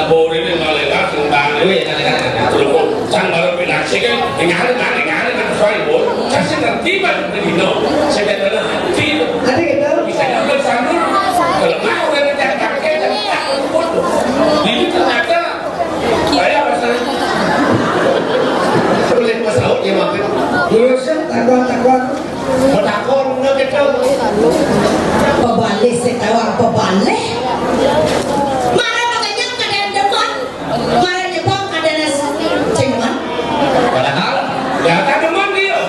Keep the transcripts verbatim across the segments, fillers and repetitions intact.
Boleh nih, malah langsung balik. Wih, enak, enak, enak. Terus kok sang baru pindah sih kan, dengar, dengar, dengar, dengar, sorry, boy. Kasih ngerti, Pak, di Dino. Saya kata, "Nah, hati itu." Ada gitu? Bisa juga sama. Kalau mau, udah ngecek kakek, dan tak luput. Ini ternyata, saya pasang. Boleh masalah, ya, mampir. Dulu, Sen, takut, takut. Betakon, udah gitu. Pebalih, saya tahu apa balih. Marah makanya keadaan depan. Marah nyebab keadaan ceman. Padahal, ya kan demen dia.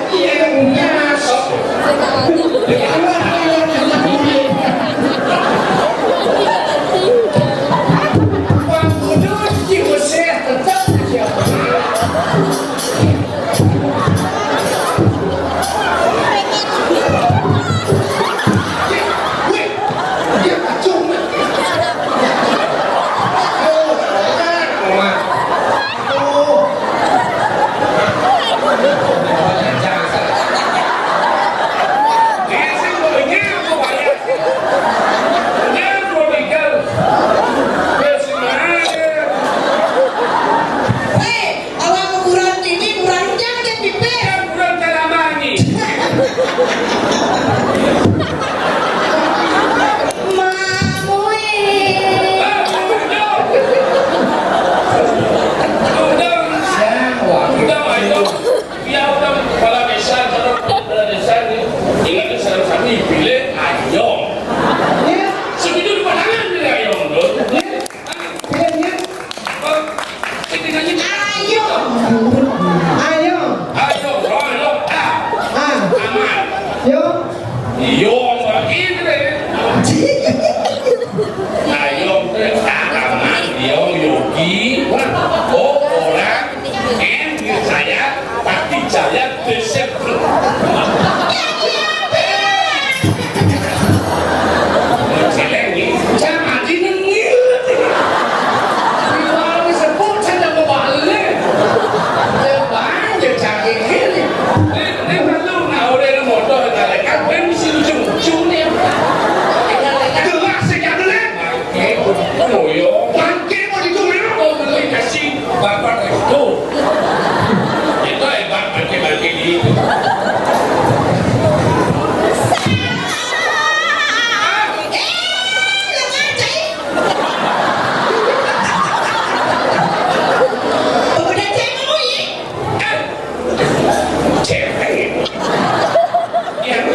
Iya, iya, sok. Bang Kudus, Cibuseh, tetap aja. Wih, dia kacung. Oh, oh. Hei, awak ukuran tinggi, kurang jam dia pipis. Kurang dalam angin. Mamui. Udah, udah, udah, ayo. Ya, udah, kepala desa, kepala desa nih, ingat, salam sami, pilih ayo. Ya. Segitu di padangan, pilih ayo, tuh. Ya. Pilih, ya. Apa? Sing dinyanyi. Ayo. Ayo. Ayo, roh, roh, ah. Ah. Aman. Yo. Yo, Mbak, ini deh. Ayo, ah, aman, yo, Yogi. Oh, orang. N, saya, Pati Jaya, Desember. Jelek nih, jangan dinengil. Kalau disebut saya mau balik. Lepas dia cari kiri. Ini perlu nak orang motor dekat kan mesti lucu-lucu ni. Jelas saya jelek. Eh, oh yo, bangke mau ditu mana? Oh, beli kasih bapak itu. Itu hebat bangke-bangke di. Eh, lepas cai. Udah cai mau ya? Cewek. Yang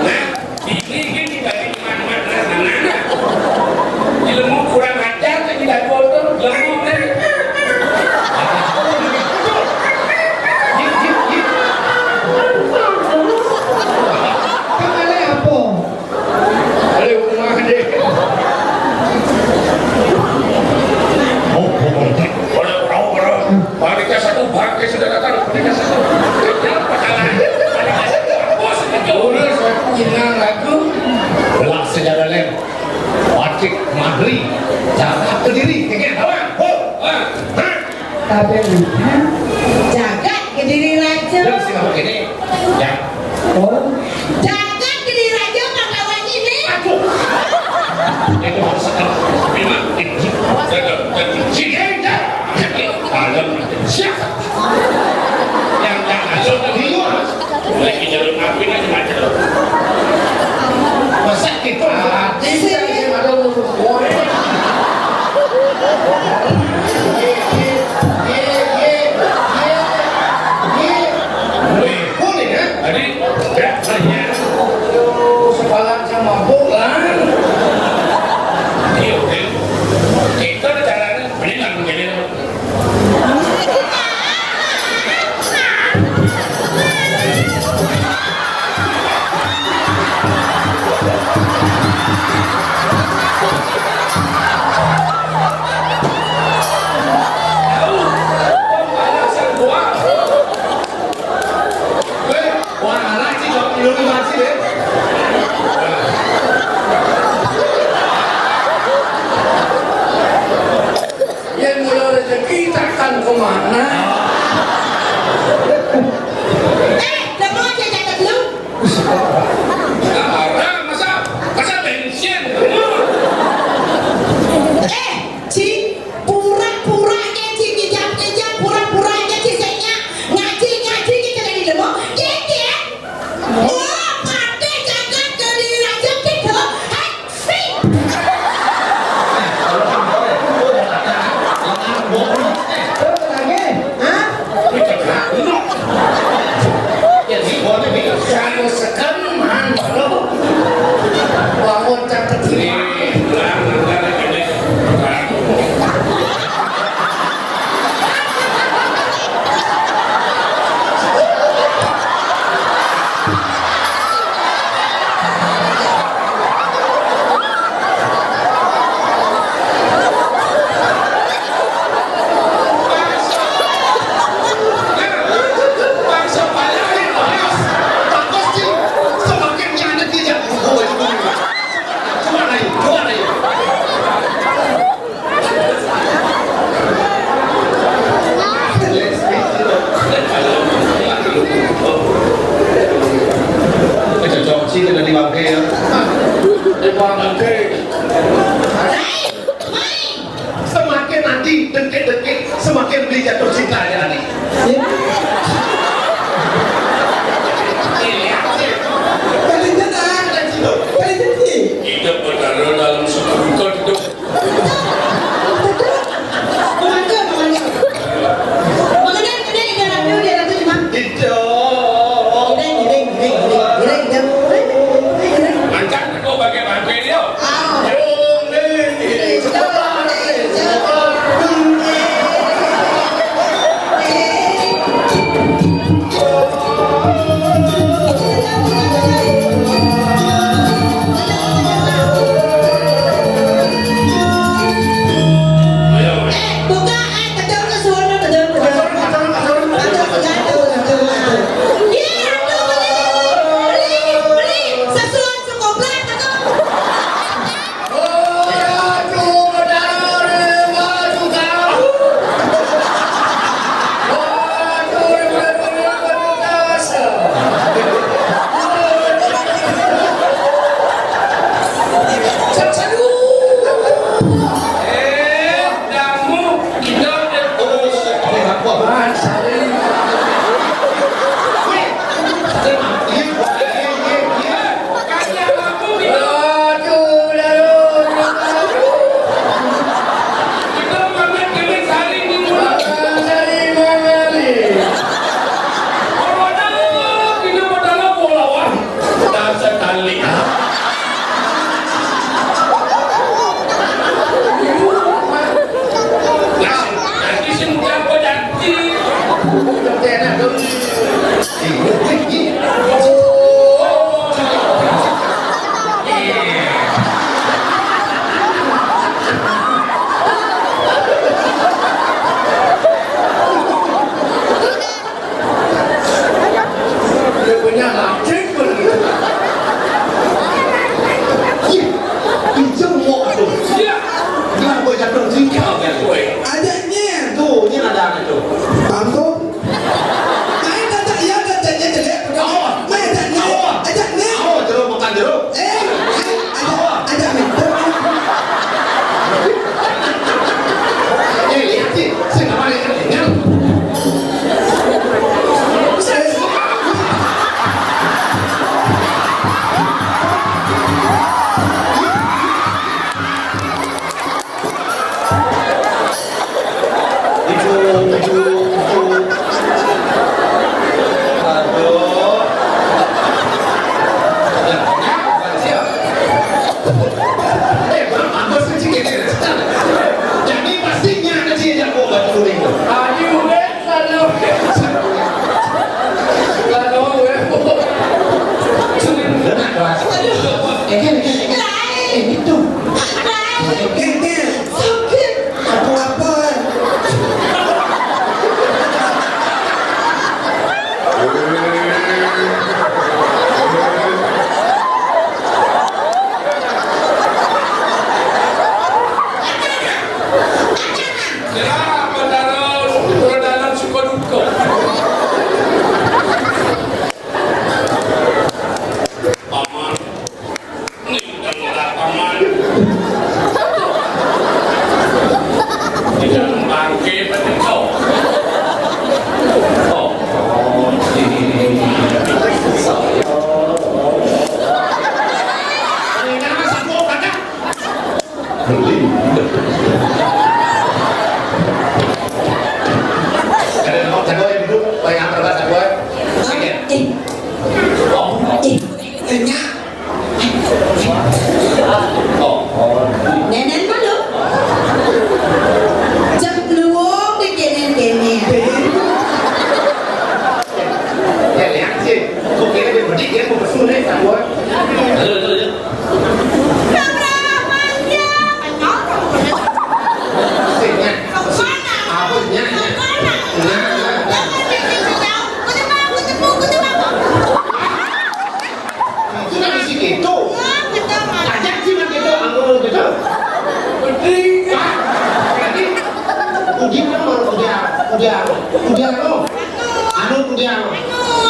Nah, ini kan dibagi teman-teman, nah, nah, nah, nah. Ilmu kurang ajar tuh tidak bodoh, ilmu kan. Kemana apa? Ada rumah deh. Oh, oh, oh. Orang, orang, orang. Panitia satu bangke sudah datang. Panitia satu. Kenapa salah? Panitia satu. Bos itu. Udah, saya punya lagu. Belah sejarah lem. Batik Madri. Jaga kediri. Kayaknya kawan. Oh, ah, ah. Tapi jagat Kediri Raja. Yang sih kamu gini. Ya. Oh. Jagat Kediri Raja Pahlawan ini. Aduh. Itu maksudnya. Memang tinggi. Jaga, jaga. Sini, jaga. Jaga. Alam. Siapa? Yang tak masuk ke luar. Lagi jalur api, lagi macet. Masa gitu? Ah, tidak, saya ada umur. Boleh, ya? Tadi, ya, saya. Aduh, sekolah saya mabuk lah. Iya, oke. Kita ada caranya. Mending langsung gini.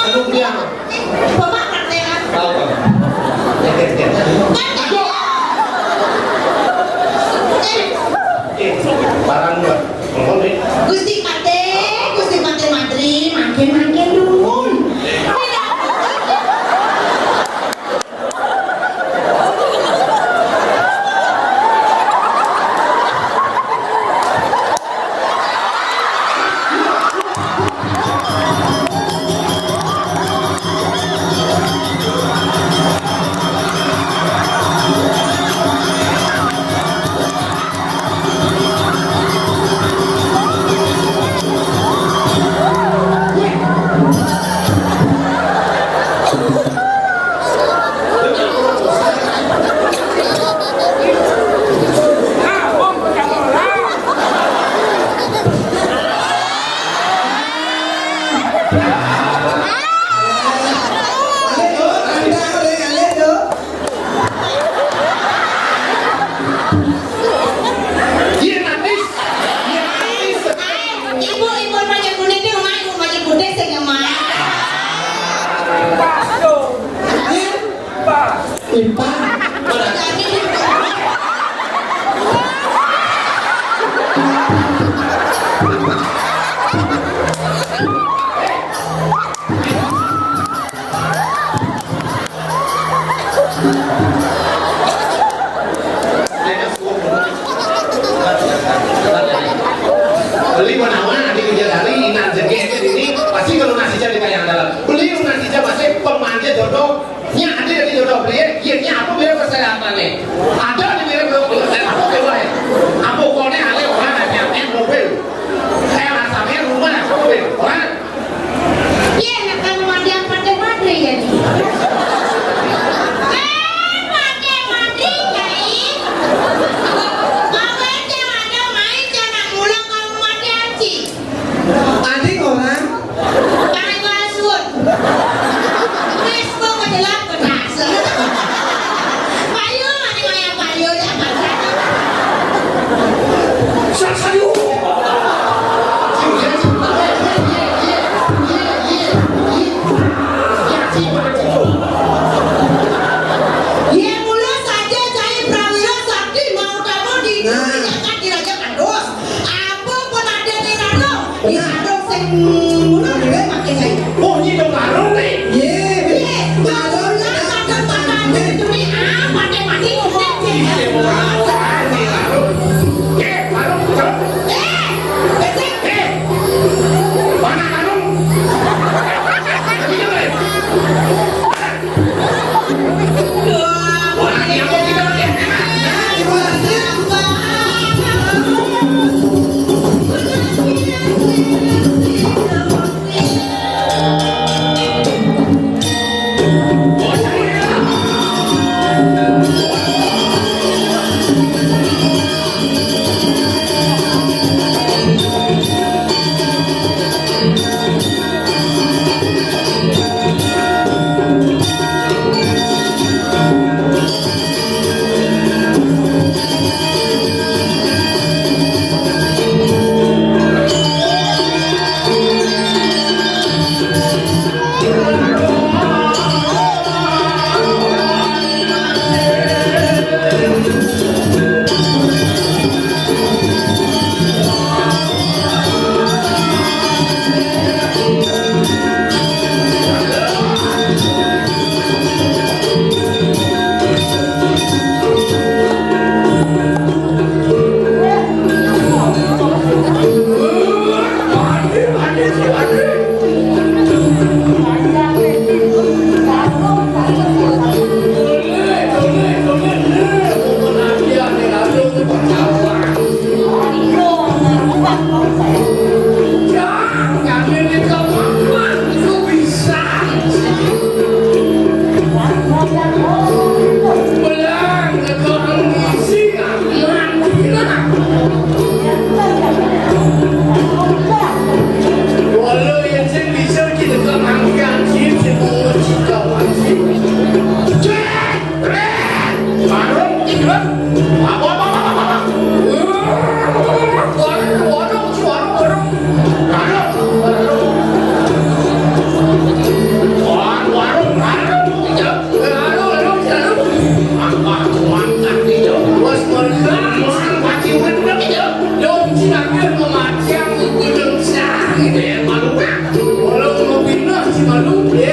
Anu kuliah. Bapak praktek apa? Tahu, Pak. Ya, ya, ya. Kan ya. Aduh. Eh. Eh, barang, Pak. Ngomong, nih. Gusti Patih, Gusti Patih Madri, makin-makin dumun. Ibu, ibu, maju kuning, ibu, maju kuning, sing nyemak. Ipa. Beli menawan di kerja dari inan jegege ini pasti kalau nasi jadi kayak andalan. Beli nasi jadi pasti pemanja jodoh. Nya ada di jodoh beli, ya nya apa biar persyaratannya.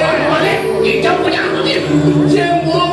我呢，你真不讲理，见我